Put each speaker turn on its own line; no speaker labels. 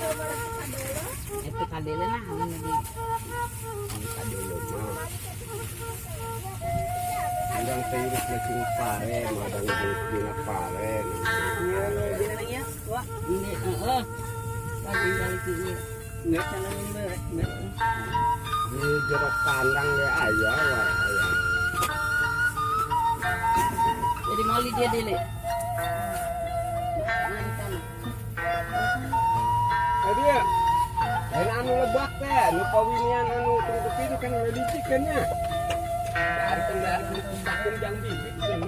Itu kadele nah anu di
Kadele mah. Andang teh sing pare, madang dina pare.
Iya, dina lang ya. Wa.
Ini heeh. Lagi balik ieu.
Nggak sana ini nggak.
Di jero kandang ge aya wae aya.
Jadi moli dia dele. Nah, di sana.
Tadi ya, lain anu lebak teh, anu pawinian anu tunggu itu kan licik kan ya. Dari kan dari pusakun jang bibit kan.